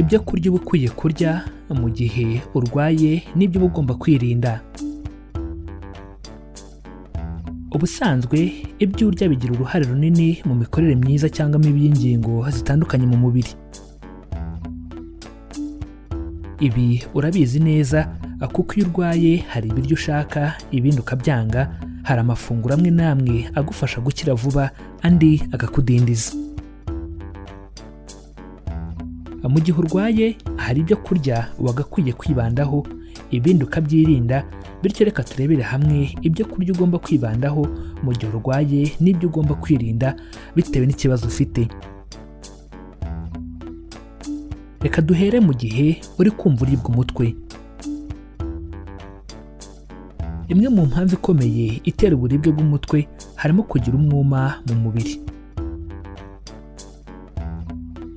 Ibyo kurya uba ukwiye kurya mu gihe urwaye n'ibyo uba ugomba kwirinda. Ubusanzwe ibyo urya bigira uruhare runini mu mikorere myiza cyangwa mibi y'ingingo zitandukanye mu mubiri. Ibi urabizi neza kuko iyo urwaye hari ibiryo ushaka ibindi ukabyanga, hari amafunguro amwe n'amwe agufasha gukira vuba andi akakudindiza. Mu gihe urwaye hari ibyo kurya wagakwiye kwibandaho ibindi ukabyirinda, bityo reka turebere hamwe ibyo kurya ugomba kwibandaho mu gihe urwaye n'ibyo ugomba kwirinda bitewe n'ikibazo ufite. Reka duhere mu gihe uri kumva uribwa umutwe. Imwe mu mpamvu ikomeye itera uburibwe bw'umutwe harimo kugira umwuma mu mubiri.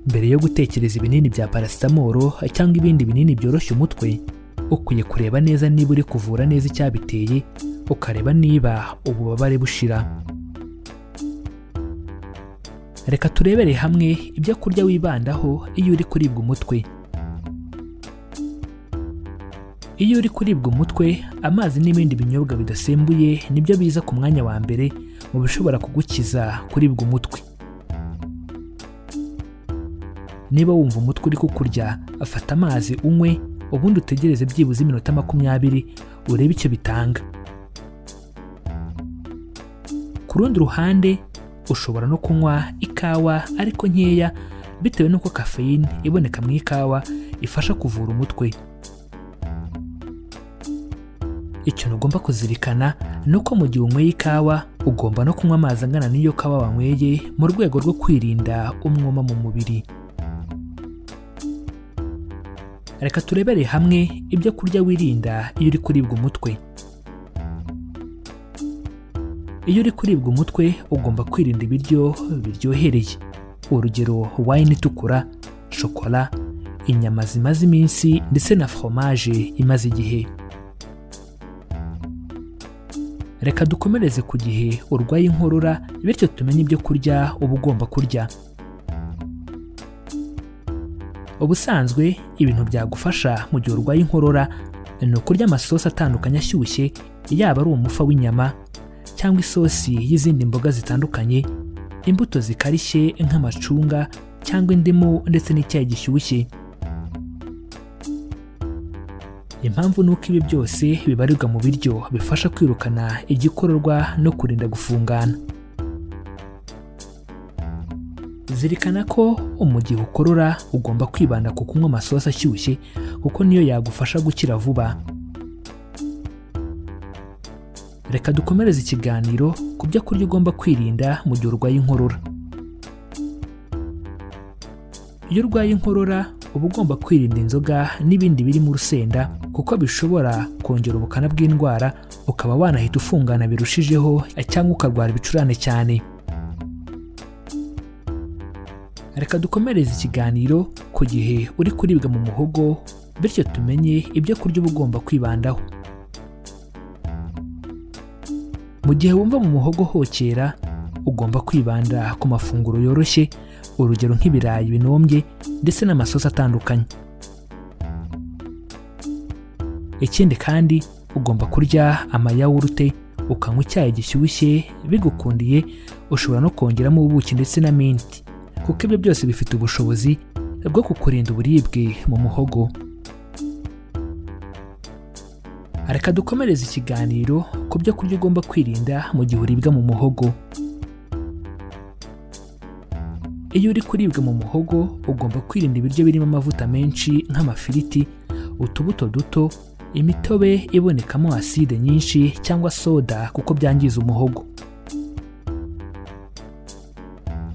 Mbere yo gutekereza ibinini bya paracetamol cyangwa ibindi binini byoroshya umutwe, ukwiye kureba neza niba uri kuvura neza icyabiteye, ukareba niba ububabare bushira. Reka turebere hamwe ibyo kurya wibandaho iyo uri kuribwa umutwe. Iyo uri kuribwa umutwe, amazi n'ibindi binyobwa bidasembuye nibyo biza ku mwanya wa mbere mu bishobora kugukiza kuribwa umutwe. Niba wumva umutwe uri kukurya, fata amazi unywe, ubundi utegereze byibuze iminota 20 urebe icyo bitanga. Ku rundi ruhande, ushobora no kunywa ikawa ariko nkeya bitewe n'uko kafeyine iboneka mu ikawa ifasha kuvura umutwe. Ikintu ugomba kuzirikana ni uko mu gihe unyweye ikawa ugomba no kunywa amazi angana n'iyo kawa wanyweye mu rwego rwo kwirinda umwuma mu mubiri. Reka turebere hamwe ibyo kurya wirinda iyo uri kuribwa umutwe. Iyo uri kuribwa umutwe ugomba kwirinda ibiryo biryohereye, urugero wine itukura, shokora, inyama zimaze iminsi ndetse na foromaje imaze igihe. Reka dukomereze ku gihe urwaye inkorora, bityo tumenye ibyo kurya uba ugomba kurya. Ubusanzwe ibintu byagufasha mu gihe urwaye inkorora ni ukurya amasosi atandukanye ashyushye, yaba ari umufa w'inyama cyangwa isosi y'izindi mboga zitandukanye, imbuto zikarishye nk'amacunga cyangwa indimu ndetse n'icyayi gishyushye. Impamvu ni uko ibi byose bibarirwa mu biryo bifasha kwirukana igikororwa no kurinda gufungana. Zirikana ko mu gihe ukorora ugomba kwibanda ku kunywa amasosi ashyushye kuko niyo yagufasha gukira vuba. Reka dukomereze ikiganiro ku byo kurya ugomba kwirinda mu gihe urwaye inkorora. Iyo urwaye inkorora uba ugomba kwirinda inzoga n'ibindi birimo urusenda kuko bishobora kongera ubukana bw'indwara, ukaba wanahita ufungana birushijeho cyangwa ukarwara ibicurane cyane. Reka dukomereze ikiganiro ku gihe uri kuribwa mu muhogo, bityo tumenye ibyo kurya uba ugomba kwibandaho. Mu gihe wumva mu muhogo hokera, ugomba kwibanda ku mafunguro yoroshye, urugero nk'ibirayi binombye ndetse n'amasosi atandukanye. Ikindi kandi ugomba kurya amayawurute, ukanywa icyayi gishyushye bigukundiye, ushobora no kongeramo ubuki ndetse na minti, kuko ibyo byose bifite ubushobozi bwo kukurinda uburibwe mu muhogo. Reka dukomereze ikiganiro ku byo kurya ugomba kwirinda mu gihe uribwa mu muhogo. Iyo uri kuribwa mu muhogo ugomba kwirinda ibiryo birimo amavuta menshi nk'amafiriti, utubuto duto, imitobe ibonekamo aside nyinshi cyangwa soda kuko byangiza umuhogo.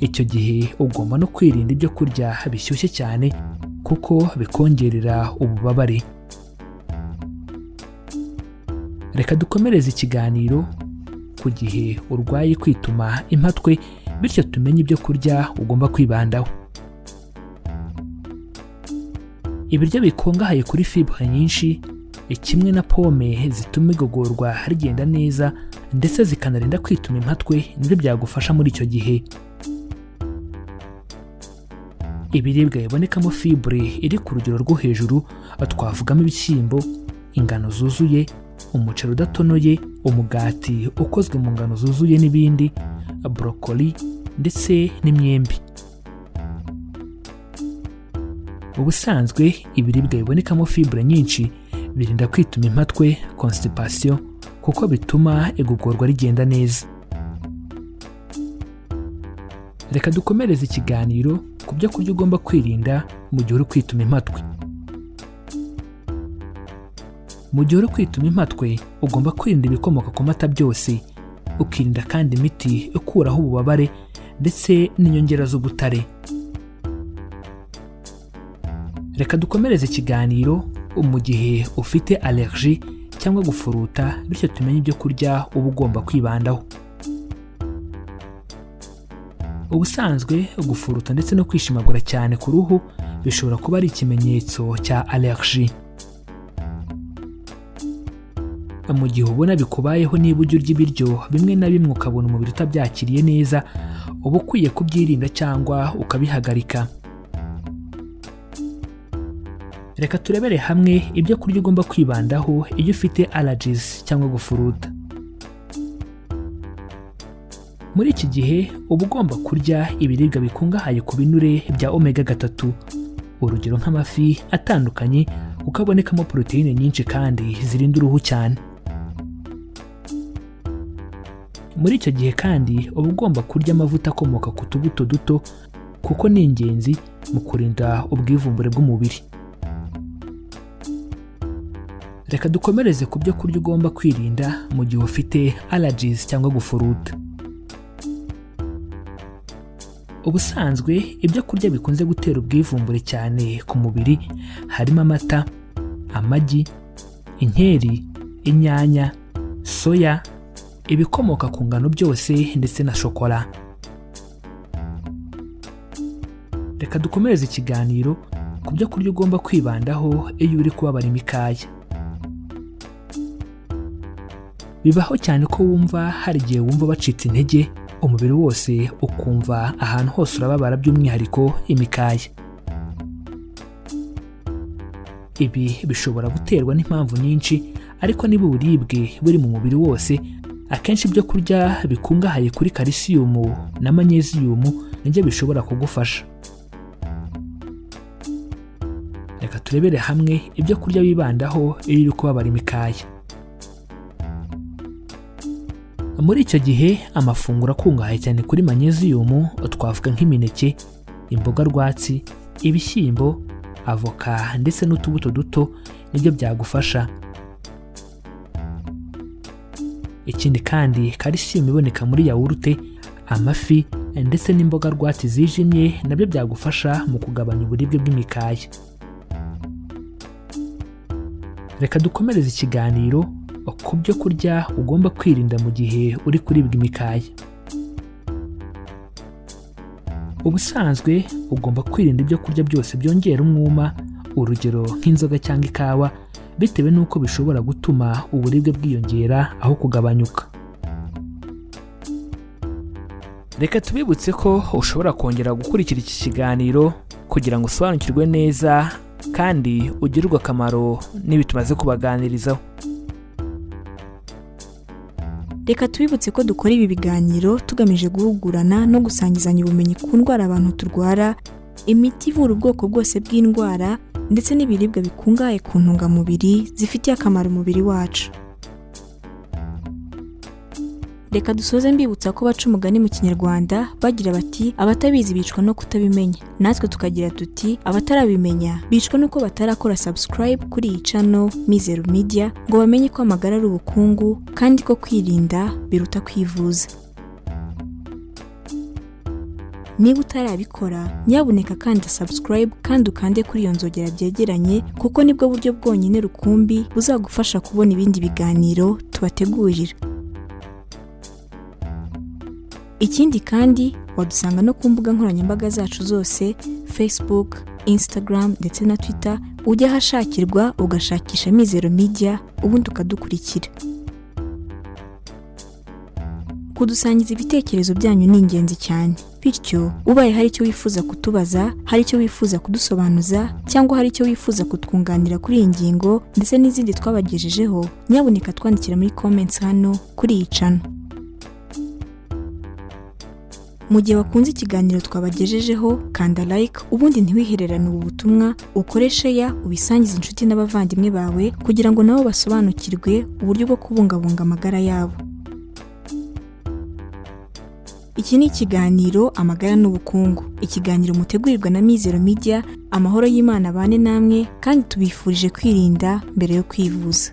Icyo gihe ugomba no kwirinda ibyo kurya bishyushye cyane kuko bikongerera ububabare. Reka dukomereze ikiganiro ku gihe urwaye kwituma impatwe, bityo tumenye ibyo kurya ugomba kwibandaho. Ibiryo bikungahaye kuri fibre nyinshi kimwe na pome zituma igogorwa rigenda neza ndetse zikanarinda kwituma impatwe nibyo byagufasha muri icyo gihe. Ibiribwa bibonekamo fibre iri ku rugero rwo hejuru twavugamo ibishyimbo, ingano zuzuye, umuceri udatonoye, umugati ukozwe mu ngano zuzuye n'ibindi, brokoli ndetse n'imyembe. Ubusanzwe ibiribwa bibonekamo fibre nyinshi birinda kwituma impatwe, constipation, kuko bituma igogorwa rigenda neza. Reka dukomereze ikiganiro ku byo kurya ugomba kwirinda mu gihe uri kwituma impatwe. Mu gihe uri kwituma impatwe ugomba kwirinda ibikomoka ku mata byose, ukirinda kandi imiti ikuraho ububabare ndetse n'inyongera z'ubutare. Reka dukomereze ikiganiro mu gihe ufite allergie cyangwa gufuruta, bityo tumenye ibyo kurya uba ugomba kwibandaho. Ubusanzwe gufuruta ndetse no kwishimagura cyane ku ruhu bishobora kuba ari ikimenyetso cya allergie. Mu gihe ubona bikubayeho, niba ujya urya ibiryo bimwe na bimwe ukabona umubiri utabyakiriye neza, uba ukwiye kubyirinda cyangwa ukabihagarika. Reka turebere hamwe ibyo kurya ugomba kwibandaho iyo ufite allergies cyangwa gufuruta. Muri iki gihe uba ugomba kurya ibiribwa bikungahaye ku binure bya omega 3, urugero nk'amafi atandukanye kuko abonekamo poroteyine nyinshi kandi zirinda uruhu cyane. Muri icyo gihe kandi uba ugomba kurya amavuta akomoka ku tubuto duto kuko ni ingenzi mu kurinda ubwivumbure bw'umubiri. Reka dukomereze ku byo kurya ugomba kwirinda mu gihe ufite allergies cyangwa gufuruta. Ubusanzwe ibyo kurya bikunze gutera ubwivumbure cyane ku mubiri harimo amata, amagi, inkeri, inyanya, soya, ibikomoka ku ngano byose ndetse na shokora. Reka dukomereze ikiganiro ku byo kurya ugomba kwibandaho iyo uri kubabara imikaya. Bibaho cyane ko wumva hari igihe wumva bacitse intege, umubiri wose ukumva ahantu hose urababara, by'umwihariko imikaya. Ibi bishobora guterwa n'impamvu nyinshi, ariko niba uburibwe buri mu mubiri wose, akenshi ibyo kurya bikungahaye kuri kalisiyumu na manyeziyumu nibyo bishobora kugufasha. Reka turebere hamwe ibyo kurya wibandaho iyo uri kubabara imikaya. Muri icyo gihe amafunguro akungahaye cyane kuri manyeziyumu twavuga nk'imineke, imboga rwatsi, ibishyimbo, avoka ndetse n'utubuto duto nibyo byagufasha. Ikindi kandi kalisiyumu iboneka muri yawurute, amafi ndetse n'imboga rwatsi zijimye nabyo byagufasha mu kugabanya uburibwe bw'imikaya. Reka dukomereze ikiganiro ku byo kurya ugomba kwirinda mu gihe uri kuribwa imikaya. Ubusanzwe ugomba kwirinda ibyo kurya byose byongera umwuma, urugero nk'inzoga cyangwa ikawa, bitewe n'uko bishobora gutuma uburibwe bwiyongera aho kugabanyuka. Reka tubibutse ko ushobora kongera gukurikira iki kiganiro kugira ngo usobanukirwe neza kandi ugirirwe akamaro n'ibi tumaze kubaganirizaho. Reka tubibutse ko dukora ibi biganiro tugamije guhugurana no gusangizanya ubumenyi ku ndwara abantu turwara, imiti ivura ubwoko bwose bw'indwara ndetse n'ibiribwa bikungahaye ku ntungamubiri zifitiye akamaro umubiri wacu. Reka dusoze mbibutsa ko baca umugani mu Kinyarwanda bagira bati abatabizi bicwa no kutabimenya, natwe tukagira tuti abatarabimenya bicwa nuko batarakora subscribe kuri iyi channel Mizero Media ngo bamenye ko amagara ari ubukungu kandi ko kwirinda biruta kwivuza. Niba utarabikora nyabuneka kanda subscribe kandi ukande kuri iyo nzogera byegeranye, kuko nibwo buryo bwonyine rukumbi buzagufasha kubona ibindi biganiro tubategurira. Ikindi kandi wadusanga no ku mbuga nkoranyambaga zacu zose Facebook, Instagram ndetse na Twitter, ujya ahashakirwa ugashakisha Mizero Media ubundi ukadukurikira. Kudusangiza ibitekerezo byanyu ni ingenzi cyane. Bityo ubaye hari icyo wifuza kutubaza, hari icyo wifuza kudusobanuza, cyangwa hari icyo wifuza kutwunganira kuri iyi ngingo ndetse n'izindi twabagejejeho, nyabuneka twandikira muri comments hano kuri iyi channel. Mu gihe wakunze ikiganiro twabagejejeho, kanda like, ubundi ntiwihererane ubu butumwa, ukore share, ubisangize inshuti n'abavandimwe bawe kugira ngo nabo basobanukirwe uburyo bwo kubungabunga amagara yabo. Iki ni ikiganiro Amagara n'Ubukungu, ikiganiro mutegurirwa na Mizero Media. Amahoro y'Imana abane namwe, kandi tubifurije kwirinda mbere yo kwivuza.